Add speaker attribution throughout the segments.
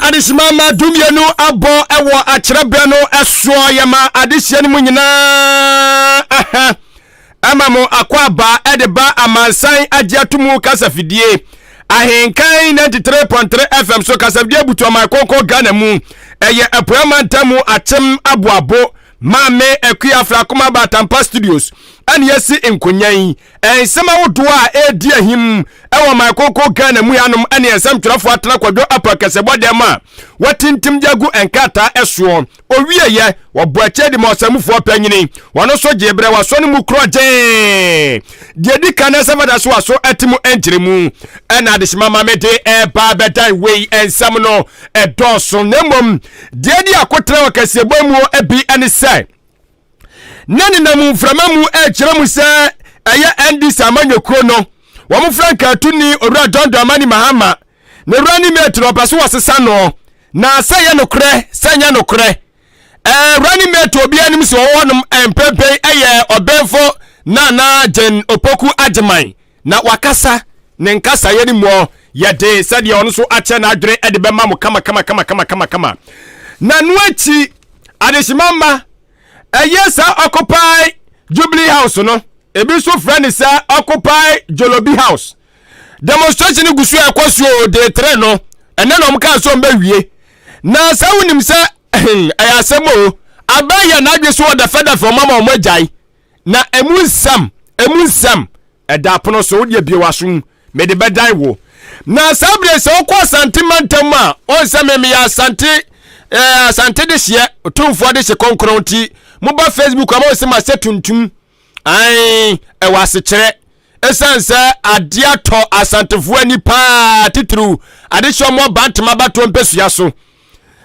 Speaker 1: Adehyema ma 12 abɔ wɔ akyerɛberɛ no soɔ. Yɛma adehyeɛ no mu nyinaa aha ɛma mo akwaaba de ba amansan agye ato mu kasafidie Ahenkan 93.3 FM so. Kasafidie butu ɔman kronkron Ghana mu. Ɛyɛ Apueɛ mantam mu Akyem Aboabo Maame Akua Afrakoma Batampa Studios ɛne yɛsi nkonya yi. Nsɛm ahodoɔ a ɛredi ahim wɔ ɔman kronkron Ghana mu hanom ne nsɛmtwerɛfoɔ atena Kwadwo Apa Kɛsɛbɔ dɛm a wɔatintim de agu nkrataa soɔ. Ɔwieeɛ, wɔbɔɔ akyire de ma ɔsamufoɔ panyini. Wɔn nso gyee berɛ wɔasɔ no mu korɔgyee. Deɛ ɛdi kan na ɛsɛ fata so aso ɛte mu nkyerɛmu ɛna adehyema ma mede ɛreba abɛdan wei. Nsɛm no ɛdɔɔso, na mmom deɛ ɛdi akotena wɔ kɛseɛbɔ mu bi ne sɛ na nenam mframa mu ɛrekyerɛ mu sɛ ɛyɛ NDC amanyɔkuo no wɔn frankaatuni Owura John Dramani Mahama ne running mate no, ɔpɛ so wɔsesa no. Na sɛ yɛ nokorɛ sɛ nyɛ nokorɛ, running mate obi anim sɛ ɔwɔ hɔnom mpempem ɛyɛ ɔbɛnfo Nana Jane Opoku Agyeman, na wakasa ne nkasayɛ no mu yɛde sɛdeɛ ɔno nso akyɛ n'adwene de bɛma mo kama kama kama kama kama kama. Na no akyi, adehyema mma, ɛyɛ saa Occupy Jubilee House no, ebi nso frɛ ne sɛ Occupy Jolobi House demonstration gu so a ɛkɔ so de tere no. Ɛnɛ na ɔmo kaa so ɔmo bɛwie. Na sɛ wonim sɛ ɛyɛ asɛm o, abɛn yɛ n'adwe so wɔ dɛfɛdɛfɛ ɔmo ama ɔmo agyae. Na emu nsɛm ɛda apono so. Wodeɛ bie w'aso, mede bɛdan wo. Na saa bere sɛ wokɔ Asante mantam a, ɔn sɛ me meyɛ Asante, Asante de hyeɛ Otumfoɔ de hye kronkron ti. Moba Facebook a, ma wɔsɛ ma sɛ tuntum ae ɛwɔ asekyerɛ, ɛsiane sɛ adeɛ atɔ Asantefoɔ ani paa, titiriw adehyɛ ɔmo Bantama batoɔ mpɛsua so.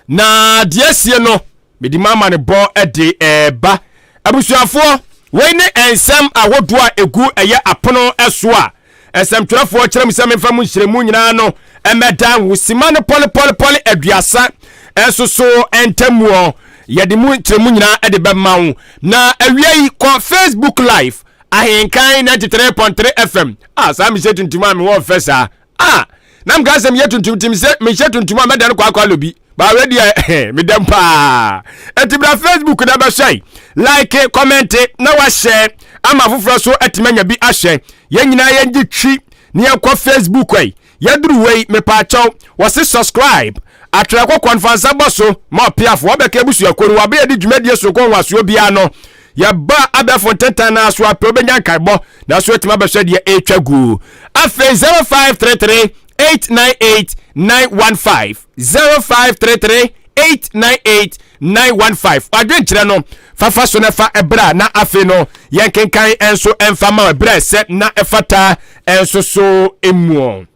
Speaker 1: Na deɛ asie no, mede mu ama ne bɔ de ɛɛba. Abusuafoɔ, wei ne nsɛm ahodoɔ a ɛgu ɛyɛ apono so a nsɛmtwerɛfoɔ kyerɛ mu sɛ memfa mu nhyerɛmu nyinaa no ɛmɛdan wo sima no pɔlepɔlepɔle 30 ɛnso so ntamuɔ. Yɛde mu nkyerɛmu nyinaa de bɛma wo. Na awia yi, kɔ Facebook Live, Ahenkan 93.3 FM. A saa mehyɛ tuntum a mewɔ mfɛ saa a na mka sɛ meyɛ tuntum tim sɛ mehyɛ tuntum a mɛda no kwakwa lobi baawe deɛ medam paa. Ɛnti bra Facebook na bɛhyɛ, like, comment na wahyɛ ama foforɔ so atumi anya bi ahyɛ. Yɛn nyinaa yɛngye twi ne yɛnkɔ Facebook yi. Yɛduru wei, mepaakyɛw, wɔse subscribe, atwerɛ kɔkɔ nfa nsa bɔ so ma ɔpeafo wɔbɛka abusuakuo no wɔabɛyɛ de dwumadie sonko nwasoɔ biara no. Yɛba abɛfo ntentan no so apɛ wobɛnya nkaebɔ na so atumi abɛhwɛ deɛ ɛretwa gu. Afei 0533 898 915, 0533 898 915. Wadwenkyerɛ no fafa so no fa ɛberɛ a na afei no yɛnkenkan nso ɛmfa ma ɛberɛ sɛ na ɛfata nso so emuɔ.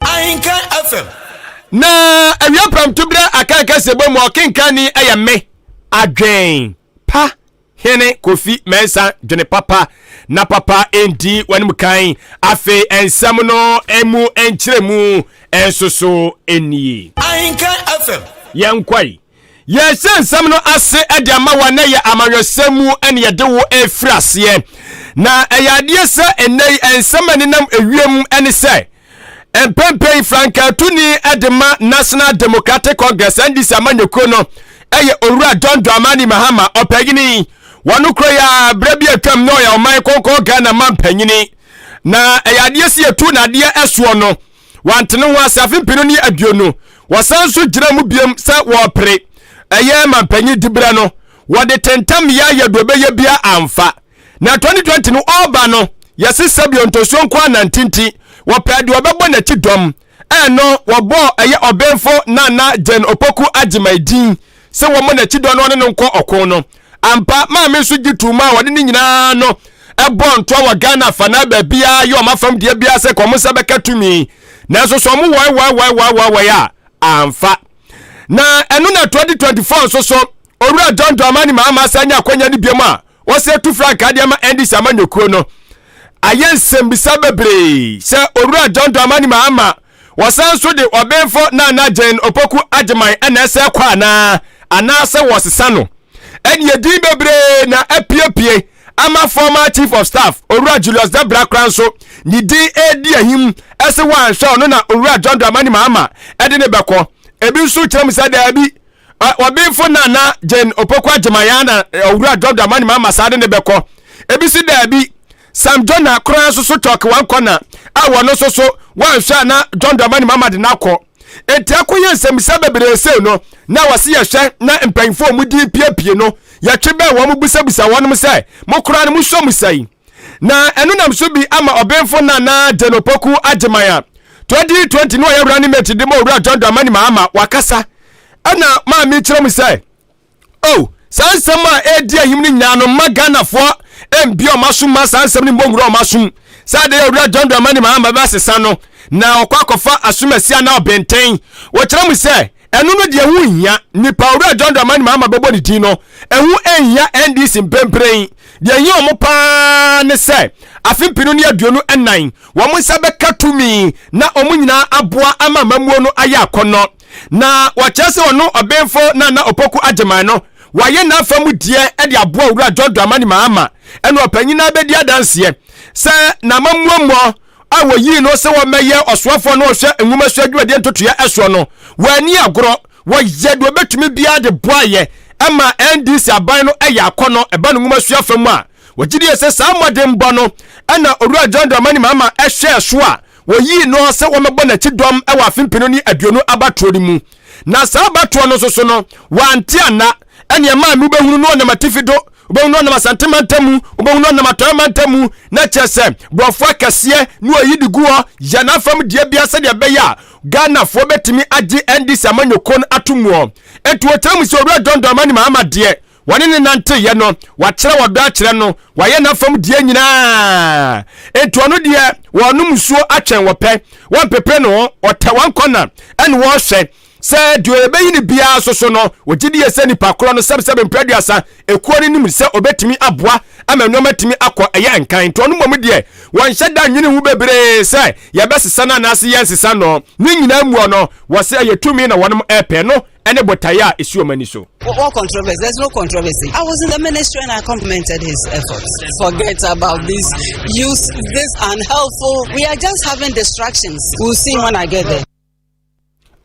Speaker 2: Ahenkan FM.
Speaker 1: Na awia pramtoberɛ akanka sɛ bɔ mu ɔkenkan ni ɛyɛ me Adwen Pa Hene Kofi Mɛnsa. Dwene papa na papa ndi w'anim kan. Afei nsɛm no emu nkyerɛmu nso so nie.
Speaker 2: Ahenkan FM.
Speaker 1: Yɛnkɔe, yɛhyɛ nsɛm no ase de ama wa na yɛ amanyɔsɛm mu ne yɛde wo afiri aseɛ. Na ɛyɛ adeɛ sɛ ɛnnɛ yi nsɛm a nenam ewiem ne sɛ mpɛmpɛn frankaatuni de ma National Democratic Congress, NDC amanyɔkuo no, ɛyɛ Owura John Dramani Mahama ɔpanyini. Wɔn kuro yi a berɛ bi atwam na ɔyɛ ɔman kronkron Ghana ma mpanyini, na ɛyɛ adeɛ si yɛtu n'adeɛ ɛsoɔ no wantene ho ase. Afe 2020 wɔsan nso gyina mu biom sɛ wɔrepere ɛyɛ mampanyin diberɛ no, wɔde tentam yɛ ayɛ do ɛbɛyɛ bia amfa. Na 2020 no ɔreba no, yɛse sɛbio ntosuo nko anantinti wɔpɛ deɛ ɔbɛbɔ n'akyi dɔm. Ɛno wɔbɔɔ ɛyɛ ɔbɛnfo Nana Jane Opoku Agyemang din sɛ wɔmmɔ n'akyi dɔm no ɔne no nkɔ ɔko no. Ampa, maame nso gye tu ma a wɔde ne nyinaa no ɛbɔ ntoa wɔ Ghana afanaa baabiara yɛ ɔma fam deɛ biara sɛ kɔn nsa bɛka tumi. Nanso sɛ ɔmo wɔe wɔe wɔe wɔe wɔe wɔe a amfa. Na ɛno na 2024 nso so Owura John Dramani Mahama asa anya akwanya no biom a wɔsɛ tu frankaa de ama NDC amanyɔkuo no. Ayɛ nsɛmbisa bebree sɛ Owura John Dramani Mahama wɔsan nso de ɔbɛnfo Nana Jane Opoku Agyeman ɛna ɛsɛ kɔ anaa anaasɛ wɔsesa no. Ɛne edin bebree na apiepie ama former chief of staff Owura Julius Debrah kora nso ne din edi ahim ɛsɛ wɔanhwɛ ɔno na Owura John Dramani Mahama ɛde ne bɛkɔ. Ebi nso kyerɛ mu sɛ daabi, ɔbenfo Nana Jane Opoku Agyemang na Owura John Dramani Mahama saa de ne bɛkɔ. Ebi si daabi, Sam Jonah koraa nso so chalk one corner a wɔn nso so wɔanhwɛ a na John Dramani Mahama de no akɔ. Enti akɔyɛ nsɛmmisa bebree sei no na wɔse yɛhwɛ na mpanyinfoɔ a wɔn din piepie no yɛtwe bɛn wɔn busabisa wɔnom sɛ mo koraa no mosɔ mu sɛn? Na ɛno nam so bi ama ɔbenfo Nana Jane Opoku Agyemang a 2020 no ɔyɛ running mate de ma Owura John Dramani Mahama wakasa ɛna maame kyerɛ mu sɛ oh saa nsɛm a ɛredi ahim no nyinaa no mma Ghanafoɔ mbie ɔma so mma saa nsɛm no mmɔ nwura ɔma som sɛ adeɛ Owura John Dramani Mahama bɛsesa no na ɔkɔ akɔfa asomasi anaa ɔbɛntɛn. Wɔkyerɛ mu sɛ ɛno no deɛ ɛho nhia nipa Owura John Dramani Mahama bɛbɔ ne din no, ɛho nhia NDC mprempren. Deɛ ɛhia wɔn paa ne sɛ afe 2024 wɔn nsa bɛka tumi na wɔn nyinaa aboa ama amammuo no ayɛ akɔnnɔ. Na wɔkyerɛ sɛ ɔno ɔbenfo Nana Opoku Agyemang no wayɛ n'afa mu deɛ de aboa Owura John Dramani Mahama ɛna ɔpanyin no abɛdi adanseɛ sɛ n'amammuamuɔ a wɔyii no sɛ wɔmmɛyɛ ɔsoafoɔ na ɔhwɛ nwomasua adwumadie ntotoeɛ ɛsoɔ no, wɔanni agorɔ, wɔyɛ deɛ wɔbɛtumi biara de boaeɛ ɛma NDC aban no ɛyɛ akɔnɔ ɛba no nwomasua fa mu a wɔgye die sɛ saa mmɔdenbɔ no ɛna Owura John Dramani Mahama ɛhwɛɛ so a wɔyii no sɛ wɔmmɛbɔ n'akyi dɔm ɛwɔ afe 2020 abatoɔ no mu. Na saa abatoɔ no nso so no, wɔante anna ɛne ɛmaa me wobɛhunu no ɔnam atifi do, wobɛhunu no ɔnam Asante mantam mu, wobɛhunu no ɔnam Atɔeɛ mantam mu, na kyerɛ sɛ borɔfo akɛseɛ ne ɔyi de gu hɔ yɛ n'afam deɛ bia sɛdeɛ ɛbɛyɛ a Ghanafoɔ bɛtumi agye NDC amanyɔkuo no ato muɔ. Enti wɔkyerɛ mu sɛ Owura John Dramani Mahama deɛ wɔne ne nanteeɛ no, wakyerɛ wɔdɔ akyerɛ no, wayɛ n'afam deɛ nyinaa. Enti ɔno deɛ wɔnom nsuo atwɛn wɔpɛ, wɔmpepere ne ho, ɔtɛ wɔn kɔna ɛne wɔhwɛ sɛ deɛ ɔbɛyi no biara nso so no, wɔgye die sɛ nipa korɔ no sɛbsɛbe mprɛ aduasa ekuo no nim sɛ ɔbɛtumi aboa ama nneɛma atumi akɔ ɛyɛ nkan. Nti ɔno mmom deɛ wɔnhyɛ da nwene ho bebree sɛ yɛbɛsesa no anaase yɛnsesa no. Ne nyinaa muɔ no, wɔse ɛyɛ tumi na wɔnom ɛpɛ no ɛne botaeɛ a ɛsi wɔn ani so.
Speaker 3: What controversy? There's no controversy. I was in the ministry and I complimented his efforts. Forget about this use, this unhelpful. We are just having distractions. We'll see when I get there.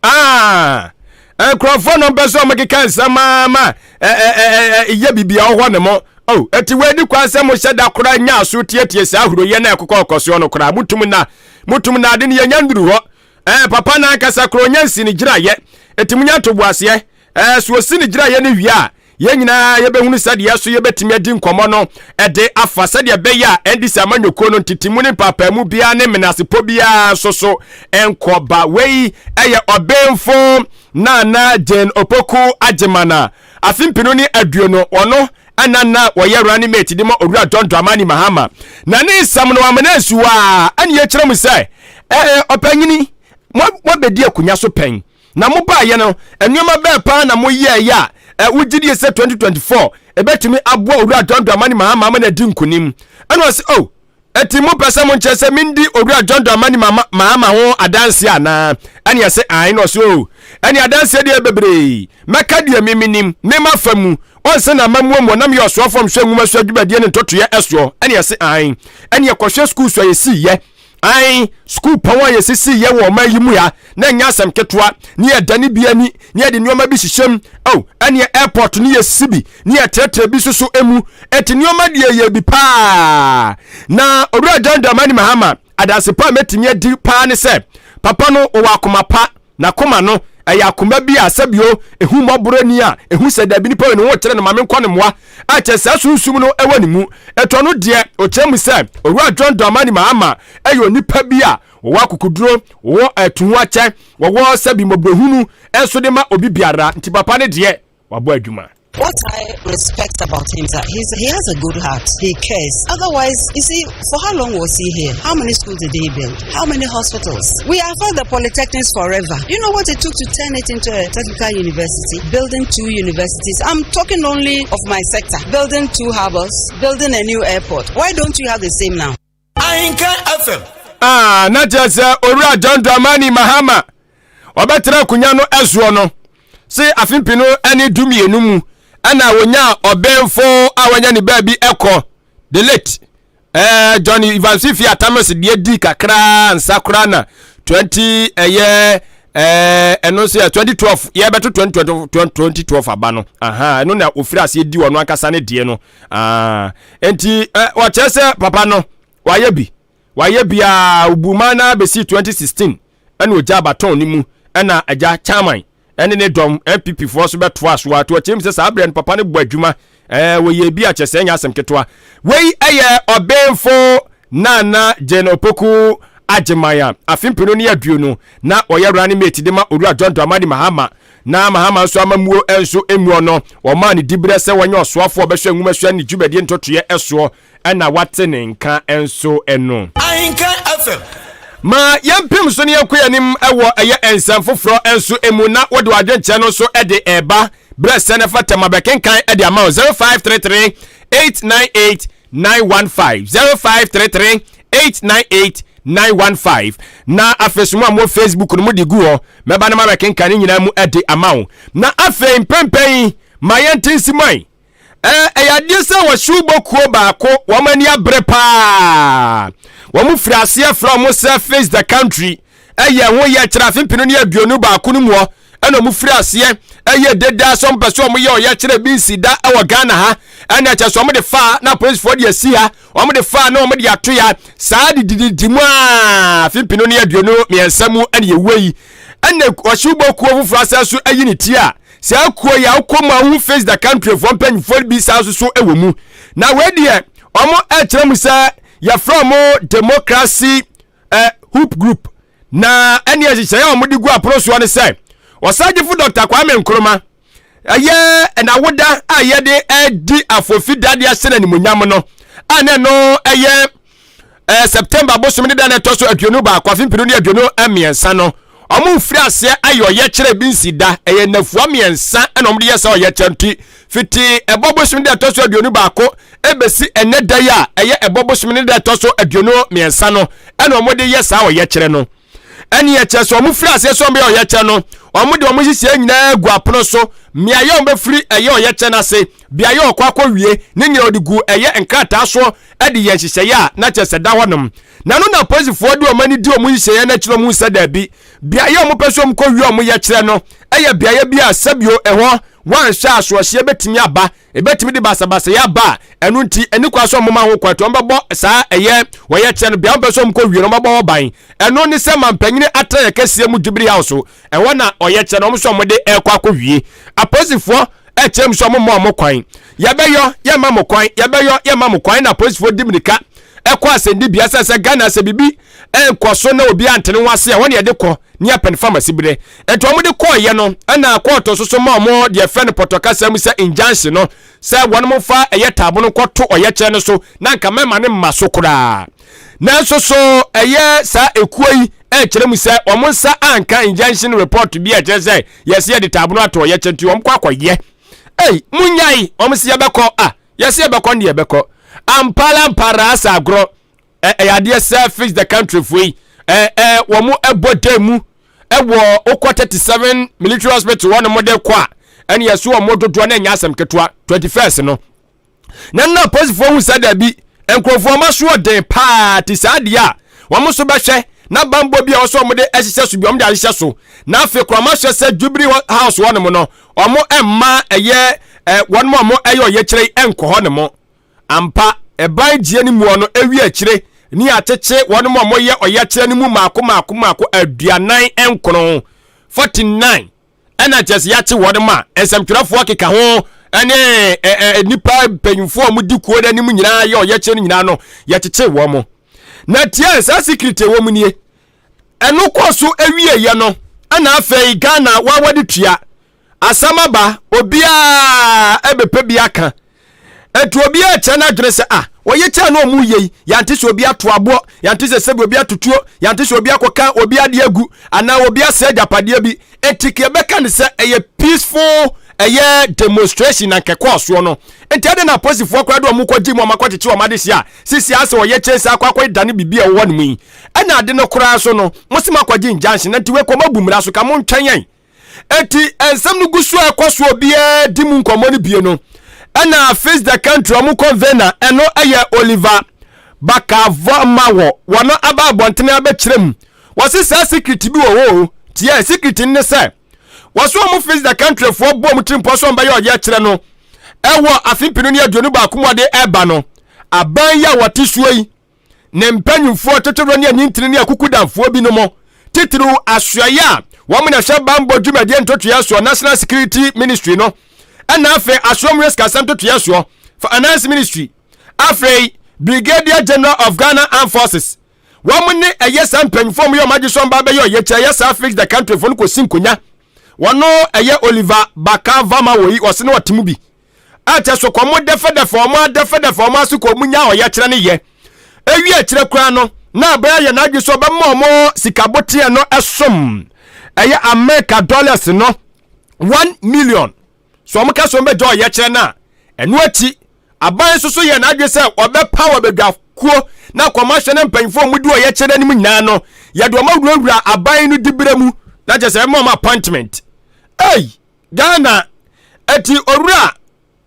Speaker 1: Ah, nkurɔfoɔ no mpɛ sɛ ɔmokeka nsɛm ama ɛyɛ biribi a ɔhɔ ne mo. Oh, ɛti wɔadi kwan sɛ mohyɛ da koraa nya aso tietie saa ahuroyɛ na ɛkokɔ ɔkɔsoɔ no koraa. Motum na motum na ade no yɛnya nduru hɔ. Ɛɛ papa no ankasa koraa ɔnya nsi ne gyinaeɛ. Ɛti monya ntoboaseɛ. Ɛɛ so ɔsi ne gyinaeɛ no wie a, yɛn nyinaa yɛbɛhunu sɛdeɛ so yɛbɛtumi adi nkɔmmɔ no de afa sɛdeɛ ɛbɛyɛ a NDC amanyɔkuo no ntetemu ne mpaapaamu biara ne menasepɔ biara nso so nkɔ ba. Wei ɛyɛ ɔbenfo Nana Jane Opoku Agyemang a afe 2020 ɔno ɛna na wɔyɛ running mate de ma Owura John Dramani Mahama. Na ne nsɛm no amena nsuwa a ɛne yɛkyerɛ mu sɛ ɛɛ ɔpanyini moabɛdi akonnwa so pɛn. Na mobaeɛ no, nneɛma bɛn paa na moyɛeɛ a ɛ wogye die sɛ 2024 ɛbɛtumi aboa Owura John Dramani Mahama ama no adi nkonim? Ɛna ɔse, oh, ɛti mopɛ sɛ monkyerɛ sɛ mendi Owura John Dramani Mahama ho adanseɛ anaa? Ɛne ɛse, ae. Na ɔse, oh, ɛne adanseɛ deɛ bebree. Mɛka deɛ me menim, me mafa mu. Ɔnse na amamuo mu ɔnam yɛ ɔsoafoɔ mhwɛ nwuma so adwumadie ne ntotoeɛ ɛsoɔ. Ɛne ɛse, ae. Ɛne ɛkɔhwɛ sukuu so a yɛsiiɛ. Ae, sukuupɔn a yɛsisiiɛ wɔ ɔman yi mu ha, na ɛnyɛ asɛm ketewa, ne yɛdane bi ani, ne yɛde nneɛma bi hyehyɛ mu. Oh, ɛneɛ airport ne yɛsisi bi, ne yɛtrɛtrɛ bi soso mu. Enti nneɛma deɛ yɛ bi paa. Na Owura John Dramani Mahama, adanse pa a mɛtumi adi paa ne sɛ, papa no ɔwɔ akoma pa. N'akoma no, ɛyɛ akoma bi a sɛbio ehu mmɔborɔni a ehu sɛ dabi nipa wei ne ho kyerɛ no ma menkɔ ne mmoa a kyerɛ saa sunsum no wɔ ne mu. Ɛtɔ no deɛ, ɔkyerɛ mu sɛ Owura John Dramani Mahama yɛ onipa bi a wɔwɔ akokoduro, wɔwɔ atuhoakyɛ, wɔwɔ sɛbi mmɔborɔhunu nso de ma obi biara. Nti papa no deɛ, wabɔ adwuma.
Speaker 3: What I respect about him is that he has a good heart. He cares. Otherwise, you see, for how long was he here? How many schools did he build? How many hospitals? We have had the polytechnics forever. You know what it took to turn it into a technical university? Building 2 universities. I'm talking only of my sector. Building 2 harbors, building a new airport. Why don't you have the same now?
Speaker 2: Ahinka FM.
Speaker 1: Ah, na kyerɛ sɛ Owura John Dramani Mahama ɔbɛtena akonnwa no soɔ no se afe 2012 mu ɛna wɔnyaa ɔbenfo a wanya ne baabi ɛkɔ the late eh, John Evans Fifi Atames deɛ di kakra nsa koraa na 20 ɛyɛ. Ɛno nso yɛ 2012, yɛbɛto 2012 aba no. Aha, ɛno na ofiri aseɛ di ɔno ankasa ne deɛ no. Nti wɔkyerɛ sɛ papa no wayɛ bi, wayɛ biaa obuma na bɛsi 2016, ɛna ogya abatɔn ne mu, ɛna agya chairman ɛne ne dɔm NPP foɔ so bɛtoa so a to ɔkyerɛ mu sɛ saa berɛ no papa no bɔ adwuma, wɔyɛ bi akyɛ sɛ ɛnyɛ asɛm ketewa. Wei ɛyɛ Ɔbɛnfo Nana Jane Opoku Agyeman a afe 2020 na ɔyɛ running mate de ma Owura John Dramani Mahama, na Mahama nso amamuo nso emu no ɔmaa ne diberɛ sɛ wɔnyɛ ɔsoafoɔ ɔbɛhwɛ nwomasua ne dwumadie ntotoeɛ ɛsoɔ, ɛna wate ne nka nso ɛno.
Speaker 2: Ahinka FM.
Speaker 1: Ma yɛmpem so ne yɛnkɔ yɛnim ɛwɔ ɛyɛ nsɛm foforɔ nso emu, na wode w'adwenkyerɛ no nso ɛde ɛba berɛ sɛ ne fa tɛma bɛkenkan ɛde ama wo 0533 898 915, 0533 898 915. Na afei so mo a mo Facebook no mo de gu hɔ, mɛba no ma bɛkenkan ne nyinaa mu ɛde ama wo. Na afei mpɛmpɛn ma yɛnte nsiman ɛyɛ adeɛ sɛ wɔhyew bɔ kuo baako, wɔn ani abere paa. Wɔn firi aseɛ frɛ wɔn sɛ Face the Country. Ɛyɛ ho yɛ kyerɛ afe 2021 no mu hɔ, ɛna wɔn firi aseɛ ɛyɛ deda sɛ wɔn pɛ sɛ wɔn yɛ ɔyɛ kyerɛ bi nsi da ɛwɔ Ghana ha. Ɛna ɛkyɛ sɛ wɔn de fa na apolisifoɔ de asi ha, wɔn de fa na wɔn de ato ya saa de dididi mu a afe 2023 mu ɛna yɛwɔ yi. Ɛna ɔhyew bɔ kuo foforɔ asɛ so ayi ne ti a saa kuo yi a wokɔ mu a wohu Face the Country foɔ mpanyinfoɔ bi saa nso so wɔ mu. Na wei deɛ, wɔn ɛkyerɛ mu sɛ yɛfrɛ wɔn Democracy Hope Group, na ɛne nhyehyɛeɛ a wɔde gu apono soɔ ne sɛ Ɔsagyefo Dr Kwame Nkrumah ɛyɛ ɛnawoda a yɛde ɛdi afofi dadeɛ ahyɛ n'animonyam no a na ɛno ɛyɛ September bosom ne da na ɛtɔ so 21, afe 2023 no, ɔmo mfiri aseɛ ayɛ ɔyɛkyerɛ bi nsi da. Ɛyɛ nnafua 3 ɛna ɔmo de yɛ sɛ ɔyɛkyerɛ, nti fiti ɛbɔ bosom de ɛtɔ so 21 ɛbɛsi ɛnɛ da yi a ɛyɛ ɛbɔ bosom ne da ɛtɔ so 23 no, ɛna ɔmo de yɛ saa ɔyɛkyerɛ no. Ɛne ɛkyɛ sɛ ɔmo firi aseɛ sɛ ɔmo yɛ ɔyɛkyerɛ no, ɔmo de ɔmo hyehyɛ nyinaa gu apono so, mmeayɛ ɔmo bɛfiri ɛyɛ ɔyɛkyerɛ no ase, beaeɛ ɔkɔ akɔwie ne nyinaa ɔde gu ɛyɛ nkrataa soɔ, ɛde yɛ nhyehyɛeɛ a na kyerɛ sɛ da hɔnom. Na no na apolisifoɔ de ɔmo ani di ɔmo nhyehyɛeɛ no akyerɛ ɔmo sɛ daabi, beaeɛ a ɔmo pɛ sɛ ɔmo kɔ wie ɔmo yɛ kyerɛ no ɛyɛ beaeɛ bi a sɛbio ɛhɔ wanhwɛ asoɔhyeɛ bɛtumi aba, ɛbɛtumi de basabasayɛ aba a ɛno nti ɛne kwa sɛ ɔmo ma ho kwan to ɔmo bɛbɔ saa ɛyɛ wɔyɛ kyerɛ no. Beaeɛ ɔmo pɛ sɛ ɔmo kɔ wie no, ɔmo bɛbɔ hɔ ban. Ɛno ne sɛ mampanyini atena yɛ kɛseɛ mu, Jubilee House, ɛhɔ na ɔyɛ kyerɛ no ɔmo sɛ ɔmo de ɛkɔ akɔ wie. Apolisifoɔ ɛkyerɛ mu sɛ ɔmo mma ɔmo kwan, yɛbɛyɔ yɛmma mo kwan, yɛbɛyɔ yɛmma mo kwan. Na apolisifoɔ di mirika ɛkɔ asɛndibea sɛ Ghana sɛ biribi ɛnkɔ so na obi antene ho ase a, wɔn yɛde kɔ ne apɛn famasi berɛ. Nti wɔn de kɔɔyɛ no, ɛna kɔɔtɔ soso ma wɔn deɛ fɛ no pɔtɔ kasa mu sɛ injunction no, sɛ wɔn mo fa ɛyɛ taabo no kɔto ɔyɛkyerɛ no so na nka mɛma ne mma so koraa. Nanso so ɛyɛ saa ekuo yi ɛkyerɛ mu sɛ wɔn nsa anka injunction report bi a ɛkyerɛ sɛ yɛsi yɛde taabo no ato ɔyɛkyerɛ, nti wɔn kɔ akɔyɛ. Ɛy, munyae, wɔn si yɛbɛkɔ a yɛsi yɛbɛkɔ ne yɛbɛkɔ ampara mpara asa agorɔ. Ɛyɛ adeɛ sɛ Fix the Country foɔ yi ɛ ɛ wɔn ɛbɔ dan mu ɛwɔ okɔ 37 Military Hospital wɔn mo de kɔ a, ɛne yɛso wɔn dodoɔ na ɛnyɛ asɛm ketewa. 21st no na nna apolisifoɔ hu sɛ daabi, nkurɔfoɔ ɔma so ɔden paa te saa adeɛ a wɔn nso bɛhwɛ na bambɔ bi a wɔsɔ wɔn de ɛhyehyɛ so bi wɔn de ahyehyɛ so. Na afei koraa wɔn ahyɛ sɛ Jubilee House hɔnom no, wɔn mma ɛyɛ wɔn a wɔn ɛyɛ ɔyɛkyerɛ yi ɛnkɔ hɔ nom. Ampa, ɛban gyeɛ no mu no ewi akyire ne akyekye wɔn a wɔyɛ ɔyɛkyerɛ no mu maako maako maako 49, 49, ɛna kyerɛ sɛ yɛakye wɔn ma nsɛmtwerɛfoɔ keka ho ɛne ɛ ɛ nipa mpanyinfoɔ a wɔdi kuo n'anim nyinaa yɛ ɔyɛkyerɛ no nyinaa no, yɛkyekye wɔn mo. Na tie, saa secret ɛwɔ mu nie. Ɛno kɔ so awieɛ no, ɛna afei Ghana wawade tua asɛm aba, obiara ɛbɛpɛ bi aka. Etu obiara kyerɛ n'adwene sɛ a wɔyɛ kyerɛ no ɔmo yɛ yi, yante sɛ obi ato aboɔ, yante sɛ sɛbi obi atotuo, yante sɛ obi akɔka obi adeɛ agu anaa obi asɛ agyapadeɛ bi. Eti yɛbɛka ne sɛ ɛyɛ peaceful ɛyɛ demonstration na nkɛkɔɔ soɔ no. Nti ɛde na apolisifoɔ koraa de ɔmo kɔ gye mu, ɔmo akɔkyekye ɔmo ade a sisi asɛ ɔyɛ kyerɛ sɛ akɔ dane biribi a ɛwɔ ne mu yi. Ɛna ade no koraa so no, mo si mo akɔgye injunction na nti wei kɔ mo abu mmara so ka mo ntwɛn yɛn. Eti nsɛm no gu so a ɛkɔ so, obiara di mu nkɔmmɔ no bie no, ɛna Face the Country ɔmo convener, ɛno ɛyɛ Oliver Barker-Vormawor, wɔn aba abɔntene abɛkyerɛ mu. Wɔsi saa secret bi wɔ hɔ o. Tiɛ secret ne sɛ wɔso wɔn Fix the Country foɔ bɔ wɔn tiri mpɔ so wɔn bɛyɛ ɔyɛkyerɛ no ɛwɔ afe 2021 mu ɔde ɛba no. Aban yi a wɔte soɔ yi ne mpanyinfoɔ totoro ne anintini ne akukudamfoɔ binom, titiriw asoɛeɛ a wɔn na ɛhwɛ bambɔ dwumadie ntotoeɛ soɔ, National Security Ministry no, ɛna afei asoɔ mu yɛ sikasɛm ntotoeɛ soɔ, Finance Ministry, afei Brigadier General of Ghana Armed Forces, wɔn ne ɛyɛ saa mpanyinfoɔ mu yɛ wɔn agye so wɔn ba bɛyɛ ɔyɛkyɛ ɛyɛ saa Fix the Country foɔ no kɔsi nkonya. Wɔn ɛyɛ Oliver Barker Vormawor yi ɔse ne ɔte mu bi a kyɛ so kɔn dɛfɛdɛfɛ wɔn adɛfɛdɛfɛ wɔn ase kɔn mu nya ɔyɛkyerɛ ne yɛ ewi akyerɛ koraa no na abɛyɛ yɛ n'adwe so ɔbɛma wɔn sikaboteɛ no ɛsom ɛyɛ America dollars no 1 million so wɔn ka so wɔn bɛgya ɔyɛkyerɛ no a. Ɛno akyi aban nso so yɛ n'adwe sɛ ɔbɛpa wɔ badwakuo na kɔmahwɛ ne mpanyinfoɔ a wɔdi ɔyɛkyerɛ no anim nyinaa no, yɛde wɔn awurawura aban no dibere mu na kyerɛ sɛ ɛma wɔn appointment. Ei, Ghana! Ɛti owura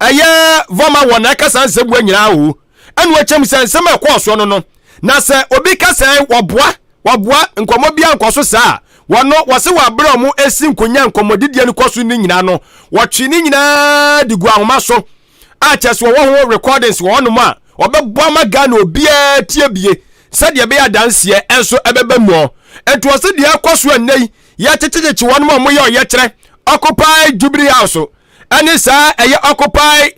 Speaker 1: ɛyɛ Vormawor na ɛka saa nsɛm wɔ nyinaa o, ɛna wɔkyɛm sɛ nsɛm a ɛkɔɔ soɔ no, na sɛ obi ka sɛ wɔboa wɔboa nkɔmmɔ bi ankɔ so saa, wɔno wɔse wɔ abere a wɔn esi nkonya nkɔmmɔdidie no kɔ so ne nyinaa no, wɔtwe ne nyinaa de gu ahoma so a kyerɛ sɛ wɔwɔ ho recordings wɔ hɔnom a wɔbɛbɔ ama Ghana obiara tie bie sɛdeɛ ɛbɛyɛ adanseɛ nso ɛbɛbɛ mu. Ɔ nti wɔse deɛ ɛkɔ so ɛnnɛ yi, yɛkyekyekye wɔn a wɔyɛ ɔyɛkyerɛ Occupy Jubilee House ɛne saa ɛyɛ Occupy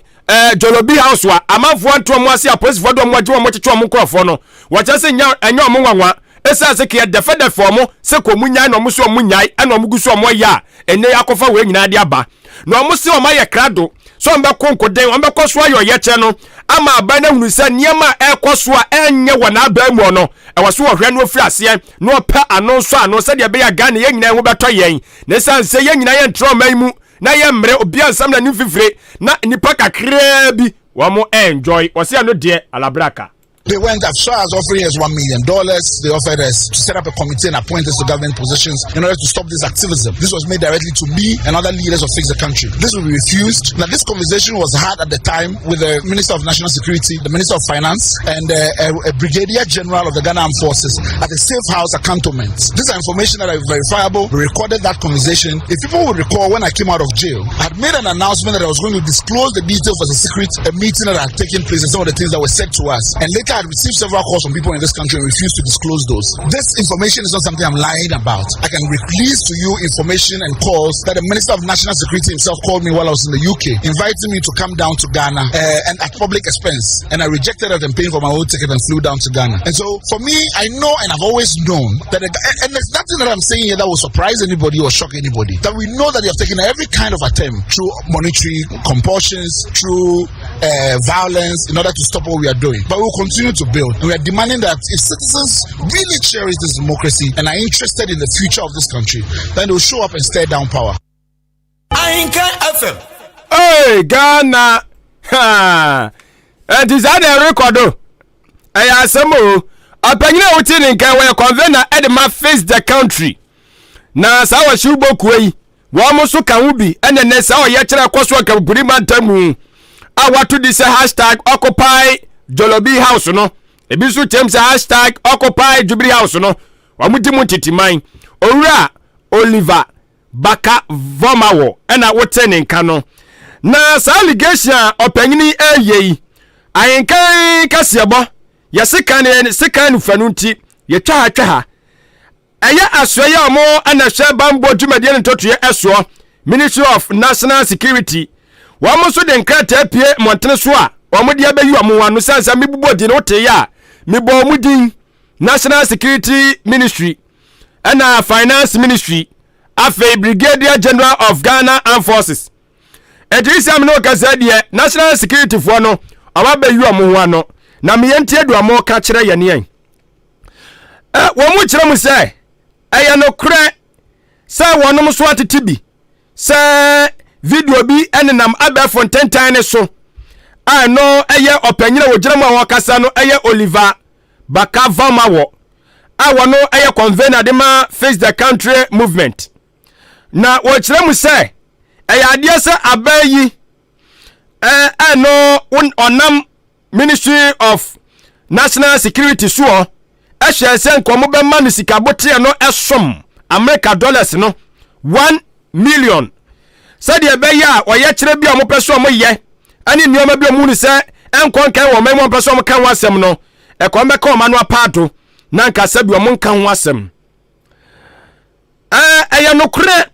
Speaker 1: Jolobi House a amanfoɔ nto wɔn ase, apolisifoɔ de wɔn agye wɔn kyekye wɔn nkurɔfoɔ no, wɔkyerɛ sɛ nya ɛnyɛ wɔn nwanwa ɛsiane sɛ kɛyɛ dɛfɛdɛfɛ wɔn sɛ kɔ mu nyae na wɔn so wɔn nyae ɛna wɔn gu so wɔn yɛ a ɛnɛ yɛ akɔfa wɔn nyinaa de aba na wɔn se wɔn ayɛ krado sɛ wɔn bɛkɔ nkoden, wɔn bɛkɔ so ayɛ ɔyɛkyerɛ no ama aban no ahunu sɛ nneɛma a ɛrekɔ so a ɛnyɛ wɔ n'aban mu no, ɛwɔ so wɔhwɛ no ofiri aseɛ na ɔpɛ ano nso ano sɛdeɛ ɛbɛyɛ a Ghana yɛn nyinaa ho bɛtɔ yɛn, na ɛsiane sɛ yɛn nyinaa yɛn ntrɛ ɔman mu na yɛ mmerɛ obiara nsɛm na ne mfifire na nipa kakraa bi wɔn enjoy, wɔsi ano deɛ alabraka.
Speaker 2: They went as far as offering us $1 million. They offered us to set up a committee and appoint us to government positions in order to stop this activism. This was made directly to me and other leaders of Fix the Country. This was refused. Now, this conversation was had at the time with the Minister of National Security, the Minister of Finance, and a Brigadier General of the Ghana Armed Forces at the safe house at Cantonment. This is information that is verifiable. We recorded that conversation. If people would recall, when I came out of jail, I had made an announcement that I was going to disclose the details as a secret, a meeting that had taken place and some of the things that were said to us. And later I received several calls from people in this country and refused to disclose those. This information is not something I'm lying about. I can release to you information and calls that the Minister of National Security himself called me while I was in the UK, inviting me to come down to Ghana and at public expense. And I rejected it and paying for my own ticket and flew down to Ghana. And so for me, I know and I've always known that, and there's nothing that I'm saying here that will surprise anybody or shock anybody, that we know that they have taken every kind of attempt through monetary compulsions, through violence in order to stop what we are doing. But we will continue to build. And we are demanding that if citizens really cherish this democracy and are interested in the future of this country, then they will show up and stare down power.
Speaker 4: Ahinka FM.
Speaker 1: Hey, Ghana! Ha! Ɛnti saa na ɛrekɔ do. Ɛyɛ asɛm o. Ɔpanyin a wote ne nkan wɔyɛ convener ɛde ma Fix the Country. Na saa wɔhyew bokuo yi, wɔn nso ka ho bi ɛna nɛ saa ɔyɛ kyerɛ ɛkɔ so akabupuri mantam mu a wato di sɛ #OccupyJolobi House no, ebi nso kyɛm sɛ #OccupyJubilee House no, wɔn di mu ntitiman. Owura Oliver Barker Vormawor ɛna wote ne nka no. Na saa allegation a ɔpanyini ɛyɛ yi, ahenkan kaseɛbɔ yɛse kan ne sekan no fa no nti yɛtwa ha twa ha. Ɛyɛ asoɛ yɛ ɔmo ɛna hwɛ bambɔ dwumadie ne ntotoeɛ ɛsoɔ, Ministry of National Security, wɔn nso de nkrataa pie mmɔntene so a wɔn de abɛyi wɔn ho ano sɛ sɛ mebobɔ din wote yɛ a mebɔ wɔn din, National Security Ministry ɛna Finance Ministry, afei Brigadier General of Ghana Armed Forces. Ɛnti sɛ me ne ɔkasa deɛ, National Security foɔ no ɔmo abɛyi wɔn ho ano na meyɛ ntie de ɔmo ka kyerɛ yɛn yɛn ɛ wɔn mu kyerɛ mu sɛ ɛyɛ nokorɛ sɛ wɔnom so atete bi sɛ video bi nenam abɛɛfo ntentan ne so a ɛno ɛyɛ ɔpanyin a wɔgyina mu a wɔkasa no ɛyɛ Oliver Barker Vormawor a wɔno ɛyɛ convener de ma Fix the Country movement, na wɔkyerɛ mu sɛ ɛyɛ adeɛ sɛ abɛn yi ɛno ɔnam Ministry of National Security soɔ ɛhyɛ sɛ nkɔmɔ bɛma no sika boteɛ no ɛsom. Amerika dollars no 1 million sɛdeɛ ɛbɛyɛ a ɔyɛkyerɛ bi a wɔpɛ sɛ wɔyɛ ne nneɛma bi a wɔhu no sɛ ɛnkɔ nkan wɔ ɔman mu a wɔpɛ sɛ wɔka ho asɛm no, ɛkɔm bɛka wɔn ano apaado na nka sɛbi wɔn nka ho asɛm. Ɛyɛ nokorɛ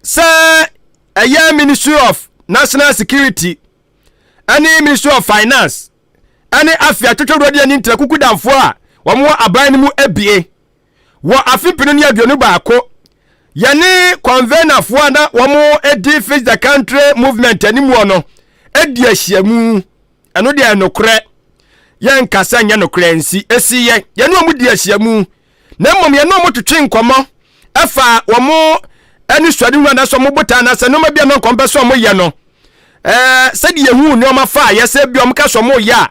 Speaker 1: sɛ ɛyɛ Ministry of National Security ɛne Ministry of Finance ɛne afei atwetwɛwura de ani ntra kukudamfoɔ a wɔn wɔ aban no mu abie wɔ afe mpenu ne 21 yɛne convenerfoɔ a na wɔn di Fix the Country movement animuo no adi ahyiamu. Ɛno deɛ nokorɛ, yɛnka sɛ nyɛ nokorɛ nsi esi yɛ yɛne wɔn di ahyiamu, na mmom yɛne wɔn twetwe nkɔmmɔ ɛfa wɔn ani suadehunu anaasɛ wɔn botae anaasɛ nneɛma bi a na nkɔm pɛ sɛ wɔn yɛ no. Sɛdeɛ yɛhu nneɛma fa a yɛsɛ bi wɔn ka sɛ wɔn yɛ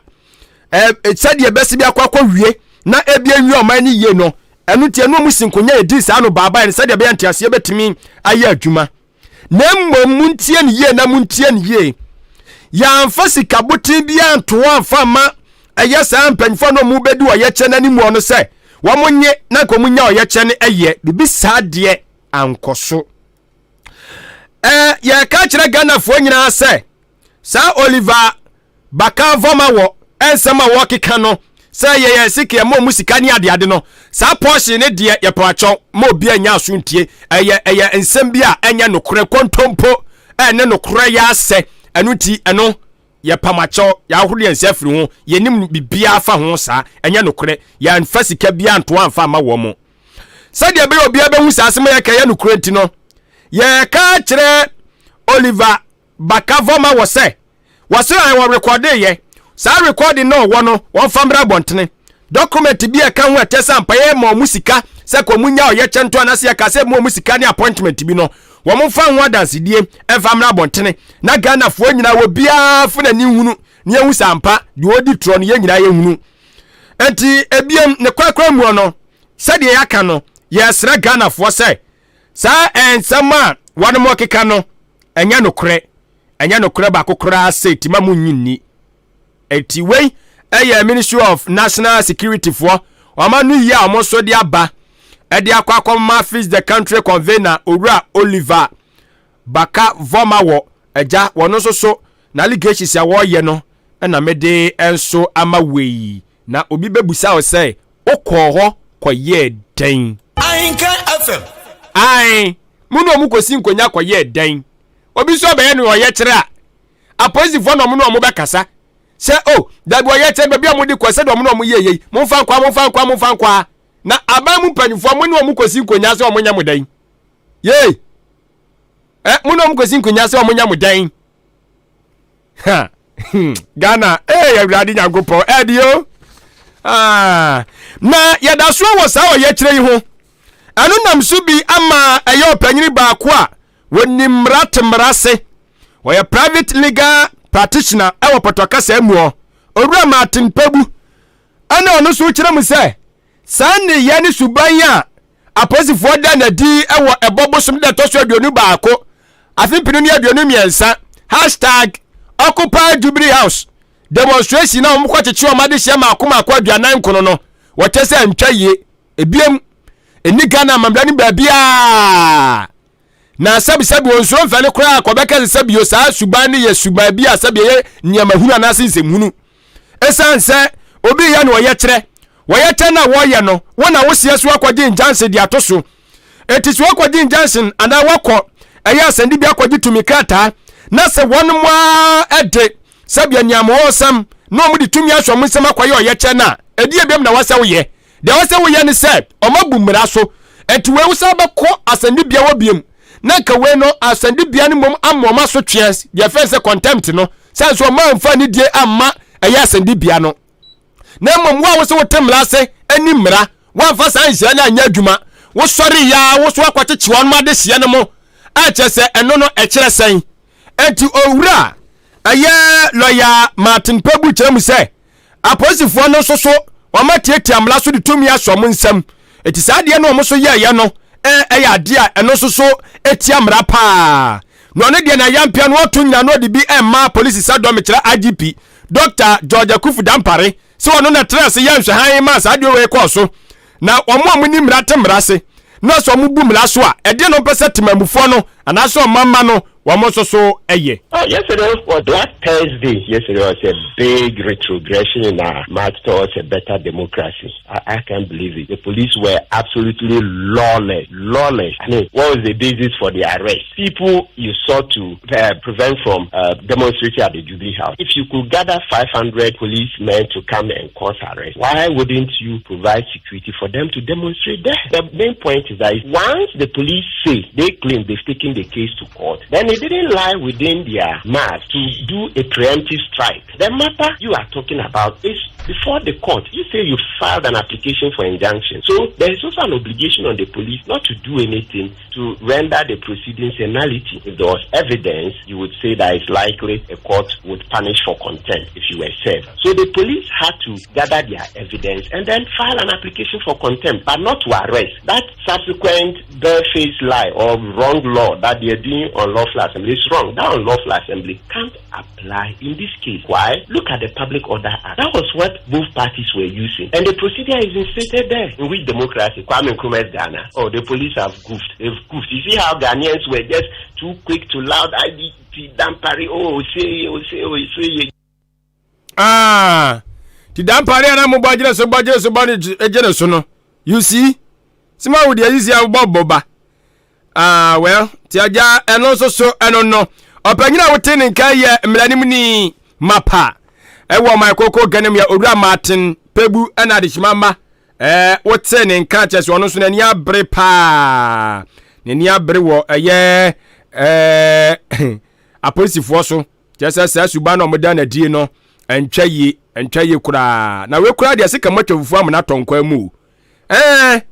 Speaker 1: a, sɛdeɛ ɛbɛsi bi akɔ akɔ wie na ebi awie ɔman no yie no, ɛno nti ɛno wɔn si nkonya yɛdi saa no baaba no sɛdeɛ ɛbɛyɛ nteaseɛ bɛtumi ayɛ adwuma. Na mmom montie no yie na montie no yie, yɛamfa sika boten biara nto hɔ amfa ma ɛyɛ saa mpanyinfoɔ no wɔn bɛdi ɔyɛkyɛ no anim no sɛ wɔn nye na nka wɔn nya ɔyɛkyɛ no ɛyɛ biribi saa deɛ ankɔ so. Yɛka kyerɛ Ghanafoɔ nyinaa sɛ saa Oliver Baka Vɔma wɔ nsɛm a wɔkeka no sɛ yɛyɛ sika ɛma ɔmu sika ne adeade no, saa pɔhye ne deɛ yɛpɛ ma obi anya aso ntie. Ɛyɛ nsɛm bi a ɛnyɛ nokorɛ, kontompo ɛne nokorɛ yɛ asɛ. Ɛno nti ɛno yɛpam akyɛw, yɛahoro yɛn nsa afiri ho, yɛnim biribiara fa ho saa, ɛnyɛ nokorɛ. Yɛmfa sika biara nto amfa ama wɔn mo sɛdeɛ ɛbɛyɛ obiara bɛhu saa asɛm a yɛka yɛ nokorɛ nti no, yɛka kyerɛ Oliver Baka Vɔma wɔ sɛ wɔse an wɔ rekɔde yɛ saa rekɔde na ɔwɔ no wɔmfa mmra abɔntene. Document bi a ɛka ho ɛtɛ sɛ ampa yɛ ma ɔmo sika sɛ ka ɔmo nya ɔyɛkyɛ nto anaasɛ yɛka sɛ ma ɔmo sika ne appointment bi no, wɔn mfa ho adansedie ɛmfa mmra abɔntene na Ghanafoɔ nyinaa wɔ biara fo n'ani nhunu na yɛhu sɛ ampa deɛ ɔdi torɔ no yɛn nyinaa yɛhunu. Nti ebiem ne korakora muo no, sɛdeɛ yɛaka no, yɛsrɛ Ghanafoɔ sɛ saa nsɛm a wɔnom ɔkeka no ɛnyɛ nokorɛ, ɛnyɛ nokorɛ baako koraa sɛ tima mu nyi nni. Eti wei ɛyɛ Ministry of National Security foɔ wɔn ano yie a wɔn nso de aba ɛde akɔ akɔma Fix the Country convener Owura Oliver Baka Vɔma wɔ agya wɔn nso so na allegations a wɔreyɛ no ɛna mede nso ama wei. Na obi bɛbusa wo sɛ wokɔɔ hɔ kɔyɛɛ dɛn?
Speaker 4: Ahenka FM.
Speaker 1: Ae, mo ne ɔmo kɔsi nkonya kɔyɛɛ dɛn? Obi nso abɛyɛ no ɔyɛkyerɛ a, apolisifoɔ na ɔmo ne ɔmo bɛkasa sɛ o, oh, dabi ɔyɛkyerɛ baabi a mode kɔ sɛdeɛ ɔmo ne ɔmo yɛɛ yei, momfa nkɔ a, momfa nkɔ a, momfa nkɔ a. Na aban mu mpanyinfoɔ mo ne ɔmo kɔsi nkonya sɛ ɔmo nyɛ mo dɛn? Yei! Ɛ, mo ne ɔmo kɔsi nkonya sɛ ɔmo nyɛ mo dɛn? Ha! Ghana, ee Awurade Nyankopɔn, ɛde o. Ah, na yɛda so wɔ saa ɔyɛkyerɛ yi ho. Ɛno nam so bi ama ɛyɛ ɔpanyini baako a wɔnim mmara te mmara ase. Ɔyɛ private legal practitioner ɛwɔ pɔtɔ kasa mu hɔ. Owura Martin Kpebu. Ɛna ɔno nso kyerɛ mu sɛ saa nneyɛɛ ne suban a apolisifoɔ da no adi wɔ ɛbɔ bosom da ɛtɔ so 21 afe 2023 hashtag Occupy Jubilee House demonstration na wɔn kɔkyekye wɔn adehyeɛ mmaako mmaako 49 no, wɔkyɛ sɛ ntwa yie ebiem ɛni Ghana amammerɛ no baabiara na sɛbisɛbi wɔn nsoro mfɛne koraa kɔbɛka sɛ sɛbio saa suban no yɛ suban bi a sɛbi ɛyɛ nneɛma hunu anaasɛ nsɛmhunu. Ɛsiane sɛ obi yɛ no ɔyɛkyerɛ, wɔyɛkyɛ no a wɔyɛ no, wo na woseɛ so akɔgye injunction de ato so. Enti sɛ wɔkɔgye injunction anaa wɔkɔ ɛyɛ asɛnnibea akɔgye tumi krataa na sɛ wɔn mo ara de sɛdeɛ nneɛmawɔsɛm na wɔn de tumi ahyɛ wɔn nsam akɔyɛ ɔyɛkyɛ no a, ɛdeɛ biam na wɔsɛ woyɛ. Deɛ wɔsɛ woyɛ ne sɛ wɔn abu mmara so. Enti wei wosan bɛkɔ asɛnnibea hɔ biam na nka wei no asɛnnibea no mmom ama wɔn asotweɛ deɛ fɛn sɛ contempt no, sɛ nso wɔn amfa anidie amma ɛyɛ asɛnnibea no. Na mmom wo a wo sɛ wote mmara ase ani mmara, woamfa saa nhyira no anyɛ adwuma, wosɔre yɛ a wo so akɔkyekye wɔn adehyeɛ no mo a, kyerɛ sɛ ɛno no ɛkyerɛ sɛn? Enti owura ɛyɛ lɔya Martin Kpebu kyerɛ mu sɛ apolisifoɔ no nso so wɔn atiatia mmara so de tumi ahyɛ wɔn nsam. Eti saa adeɛ no wɔn nso yɛɛyɛ no ɛyɛ adeɛ a ɛno nso so etia mmara paa. Na ɔno deɛ na yampia no ɔto nyina no ɔde bi ɛmma polisi sadɔm kyerɛ IGP Dr. George Akuffo Dampare sɛ ɔno na ɛtena ase yɛ nhwɛhan maa saa adeɛ wei kɔɔ so. Na wɔn a wɔni mmara te mmara ase. na sɛ wɔn bu mmara so a, ɛdeɛ na wɔpɛ sɛ temamufoɔ no anaasɛ ɔmamma no wɔn nso so yɛ.
Speaker 5: Oh, yesterday was Black Thursday. Yesterday was a big retrogression in our march towards a better democracy. I, I can't believe it. The police were absolutely lawless. Lawless. I mean, what was the basis for the arrest? People you sought to prevent from demonstrating at the Jubilee House. If you could gather 500 policemen to come and cause arrest, why wouldn't you provide security for them to demonstrate there? The main point is that once the police say they claim they've taken the case to court, then it didn't lie within their mass to do a preemptive strike. The matter you are talking about is before the court. You say you filed an application for injunction. So there is also an obligation on the police not to do anything to render the proceedings a nullity. If there was evidence, you would say that it's likely a court would punish for contempt if you were served. So the police had to gather their evidence and then file an application for contempt, but not to arrest. That subsequent barefaced lie or wrong law that they are doing unlawful assembly is wrong. That unlawful assembly can't apply in this case. Why? Look at the Public Order Act. That was what both parties were using. And the procedure is instated there. In which democracy? Kwame Nkrumah's Ghana. Oh, the police have goofed. They've goofed. You see how Ghanaians were just too quick to loud IGP Dampare, oh, say, oh, say, oh, say.
Speaker 1: Ah, ti Dampare a na mobɔ agyina so bɔ agyina so bɔ ne gyina so no. You see? Sima wo deɛ sisi abobɔ bɔ ba. Ah, well, ti agya ɛno nso so ɛno no. Ɔpanyin a wote ne nka yɛ mmaranimni mapa ɛwɔ ɔman koko ganem yɛ Owura Martin Pebu ɛna adehyema ma ɛɛ wote ne nka kyerɛ sɛ ɔno nso n'ani abere paa. N'ani abere wɔ ɛyɛ ɛɛ apolisifoɔ so kyerɛ sɛ saa suban na wɔda n'adie no ɛntwa yie, ɛntwa yie koraa. Na wei koraa deɛ sika mo atwa fufuo amena atɔ nkwan mu o. Ɛɛ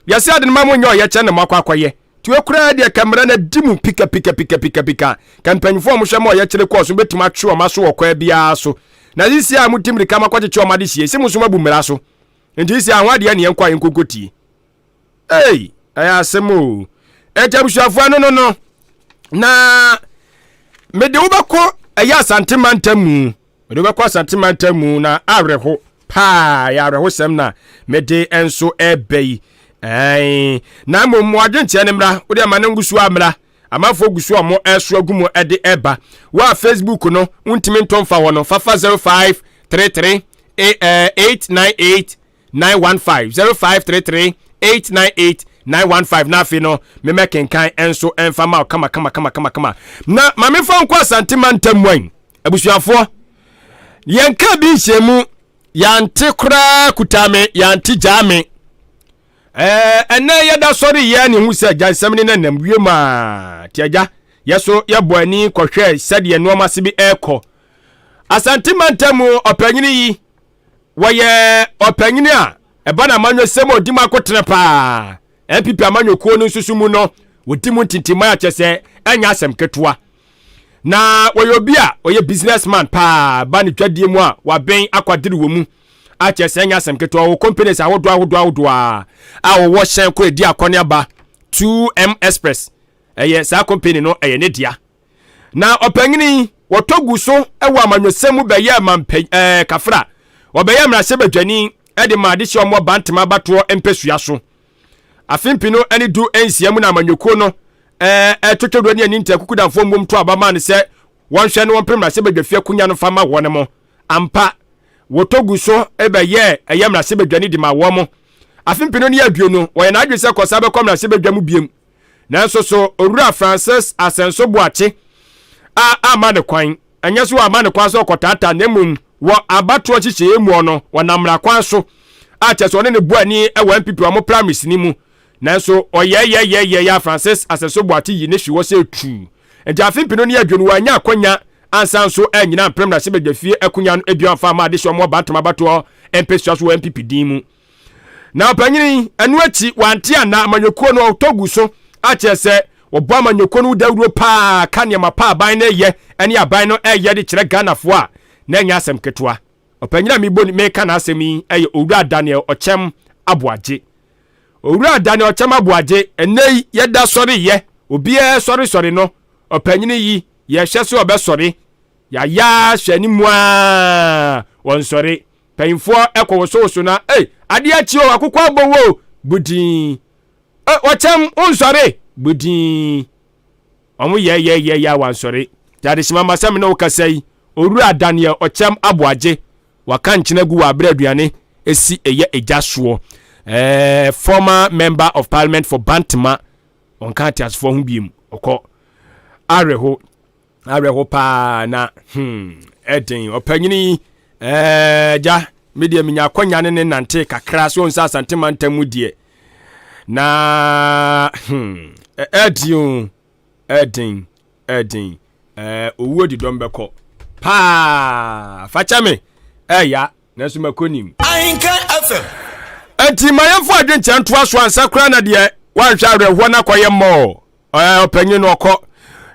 Speaker 1: yɛsɛ ade no ma mo nyɛ ɔyɛkyɛ na mo akɔ akɔyɛ nti wei koraa deɛ kamera no adi mu pika pika pika pika pika ka mpanyinfoɔ a wɔhwɛ ma ɔyɛkyerɛ kɔɔ so bɛtumi atwe wɔn aso wɔ kwan biara so. Na sisi a mo ti mirika ma akɔkyekye wɔn ade sie sɛ mo nso mo abu mmara so nti sisi a ho adeɛ ne yɛn kɔ a yɛn koko tie. Ei, ɛyɛ asɛm o. Ɛnti abusuafoɔ no no no na mede wobɛkɔ ɛyɛ Asante mantam mu, mede wobɛkɔ Asante mantam mu na awerɛho paa, yɛ awerɛhosɛm na mede nso ɛbɛ yi. Ɛn na mmom mo adwenkyerɛ no mmra, wode ama no ngu so a mmra. Amanfoɔ gu so a wɔn ɛso agu mu ɛde ɛba. Wo a Facebook no wontumi ntɔ mfa hɔ no, fafa 0533 898 915 0533 898 915 na afei no memɛkenkan nso ɛmfa ma wo kama kama kama kama kama. Na ma memfa nkɔ Asante mantam mu ayi abusuafoɔ, yɛnka bi nhyɛmu yɛante koraa kuta me yɛante gyaa me. Ɛnɛ yɛda sɔre yɛ ne ho sɛ agya nsɛm ne nanam wiem a nti agya yɛso yɛbɔ ani kɔhwɛ sɛdeɛ nneɛma se bi ɛrekɔ Asante mantam mu. Ɔpanyini yi wɔyɛ ɔpanyini a ɛba no amanyɔsɛm a ɔdi mu akotene paa. NPP amanyɔkuo no nso so mu no wɔdi mu ntintimman akyɛ sɛ ɛnyɛ asɛm ketewa. Na wɔyɛ obi a ɔyɛ businessman paa, ba ne dwadie mu a waben akwadere wɔ mu akyɛ sɛ ɛnyɛ asɛm ketewa. Wɔ companies ahodoɔ ahodoɔ ahodoɔ a wɔwɔ hyɛn kɔ edi akɔneaba 2M Express, ɛyɛ saa company no ɛyɛ ne dea. Na ɔpanyini wɔtɔ gu so wɔ amanyɔsɛm mu bɛyɛ mampɛ kafra, wɔbɛyɛ mmarahyɛbadwani de ma adehyɛ ɔmo Bantama abatoɔ mpɛsua so afe mpino ne 16 mu. Na amanyɔkuo no ɛtwetwe ne ani nta kukudanfoɔ mmom to aba maa no sɛ wɔnhwɛ no wɔmpere mmarahyɛbadwafie akonnwa no fa ma wɔn mo. Ampa, wɔtɔ gu so bɛyɛ ɛyɛ mmarahyɛbadwani de ma wɔn mo afe mpino ne 20. Wɔyɛ n'adwene sɛ kɔsa bɛkɔ mmarahyɛbadwa mu biem, nanso so Owura Francis Asɛnso Boakye a ama ne kwan. Ɛnyɛ so ama ne kwan sɛ ɔkɔtaataa, na mmom wɔ abatoɔ nhyehyɛeɛ mu no wɔnam mmara kwan so a kyerɛ sɛ ɔne ne boani wɔ NPP wɔn primaries ni mu. Nanso ɔyɛyɛyɛyɛ a Francis Asɛnso Boakye yi ne hwe wɔ sɛ tuu nti afe mpino ne 20 wɔanya akwanya ansa nso anyina mprɛm na hyɛbadwafie akonnwa no ebio amfa ama adehyɛ wɔn Bantama abatoɔ mpɛsua so wɔ NPP din mu. Na ɔpanyini ɛno akyi wante ana amanyɔkuo no ɔtɔ gu so akyerɛ sɛ wɔbɔ amanyɔkuo no dawuro paa ka nneɛma pa aban no ɛyɛ ɛne aban no ɛyɛ de kyerɛ Ghanafoɔ a na ɛnyɛ asɛm ketewa. Ɔpanyini a mebɔ meka n'asɛm yi ɛyɛ Owura Daniel Ɔkyɛm Aboagye. Owura Daniel Ɔkyɛm Aboagye, ɛnɛ yi yɛda sɔre yɛ obiara sɔresɔre no, ɔpanyini yi yɛhwɛ so ɔbɛsɔre yɛayɛ hwɛ anim a wɔnsɔre. Mpanyinfoɔ ɛkɔ wosowoso na ei, adeɛ akyi o, akokɔ abɔ wo budin. Ɔkyɛm wonsɔre bodin. Ɔmo yɛ yɛ yɛ yɛ a wansɔre. Nti adehyema ma sɛ me ne wo kasa yi, Owura Daniel Ɔkyɛm Aboagye waka nkyene agu wɔ aberɛ aduane si ɛyɛ egya soɔ. Ɛɛ former member of parliament for Bantama ɔnka ateasefoɔ ho biem ɔkɔ awerɛho awerɛho paa na hmm ɛden ɔpanyini yi ɛɛ gya me deɛ menya akwanya ne ne nante kakra so nsa Asante mantam mu deɛ na hmm ɛden o ɛden ɛden ɛɛ owuo di dɔm bɛkɔ paa fakyɛ me ɛya nanso mako nim.
Speaker 4: Ahenkan FM.
Speaker 1: Enti ma yɛmfa adwenkyerɛ ntoa so ansa koraa na deɛ wanhwɛ awerɛhoɔ no akɔyɛ mmɔɔ ɛɛ ɔpanyin no ɔkɔ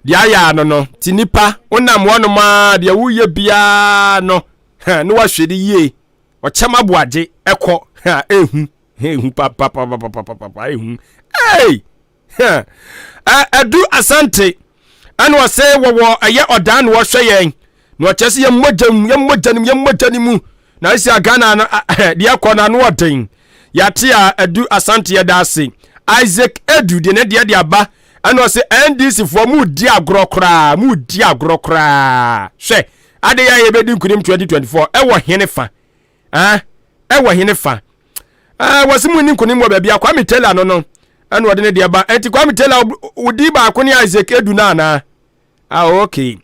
Speaker 1: deɛ ayɛ ano no ti nipa wonam wɔnom a deɛ woyɛ biara no hɛn ne wahwɛ de yie ɔkyɛm aboagye ɛkɔ hɛn ehu ehu papapapapapapa ehu ei Adu Asante ɛna ɔsɛ wɔwɔ ɛyɛ ɔdan na wɔhwɛ yɛn na ɔkyerɛ sɛ yɛn mogya mu yɛn mogya no mu yɛn mogya no mu na ɛsi a Ghana no deɛ ɛkɔ no ano ɔden yɛate a Adu Asante yɛda ase Isaac Edu deɛ ne deɛ de aba ɛna ɔsɛ NDC foɔ mu di agorɔ koraa mu di agorɔ koraa hwɛ ade yɛ a yɛbɛdi nkunim 2024 ɛwɔ hene fa Ah, ɛwɔ hene fa? Ah, wɔsi mu ni nkonim wɔ baabi a Kwame Taylor no no ɛna ɔde ne deɛ ba. Enti Kwame Taylor wodi baako ne Isaac Edu no anaa? Ah, okay.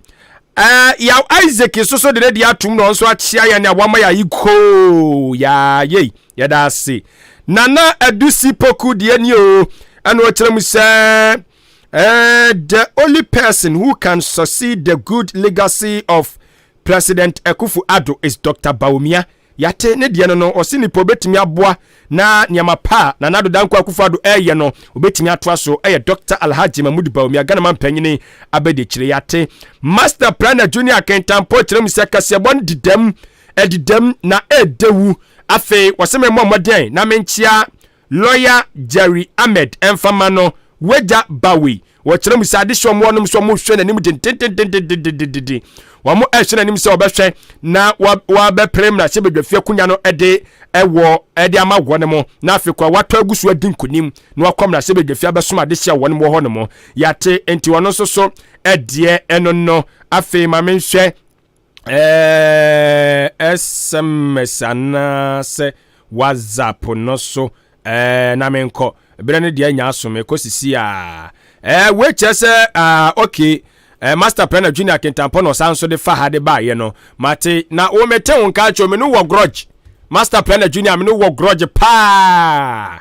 Speaker 1: Uh, yaw Isaac nso so de ne deɛ atum na ɔnso akyea yɛn a wama yɛ ayi koo yaa yei yɛda ase. Nana Adusi Poku deɛ ni o ɛna ɔkyerɛ mu sɛ uh, the only person who can succeed the good legacy of President Akuffo Addo is Doctor Bawumia. Yɛate ne deɛ no no, ɔse nipa obetumi aboa na nneɛma pa a Nana Addo Dankwa Akuffo Addo ɛreyɛ no, obetumi atoa so ɛyɛ Doctor Alhaji Mahmood Bawumia, Ghana manpanyini abadiakyire. Yɛate Master Planner Junior Akentampo kyerɛ mu sɛ kaseɛbɔ no didam, ɛdidam na ɛredewu. Afei wɔse me mmɔ mmɔden na menkyea Lawyer Jerry Ahmed ɛmfa ma no w'agya Bowie. Wɔkyerɛ mu sɛ adehye wɔn wɔnom sɛ wɔhwɛ n'anim dendendendendendenden. Wɔn ɛhwɛ n'anim sɛ wɔbɛhwɛ na wɔabɛpere mmarahyɛbadwafie akonnwa no de ɛwɔ ɛde ama wɔn mo na afei koraa wɔatɔ agu so adi nkonim na wɔakɔ mmarahyɛbadwafie abɛsom adehye a wɔn wɔ hɔ no mo. Yɛate nti wɔn nso so ɛdeɛ ɛno no afei ma menhwɛ ɛɛ SMS anaasɛ WhatsApp no so ɛɛ na menkɔ berɛ no deɛ nya aso mekɔ sisi a ɛɛ wei kyerɛ sɛ ah okay ɛɛ Master Planner Junior Kintampɔ na ɔsan nso de fa ha de baayɛ no mate na wo mete wo nka akyerɛ me no wɔ grudge Master Planner Junior me no wɔ grudge paa.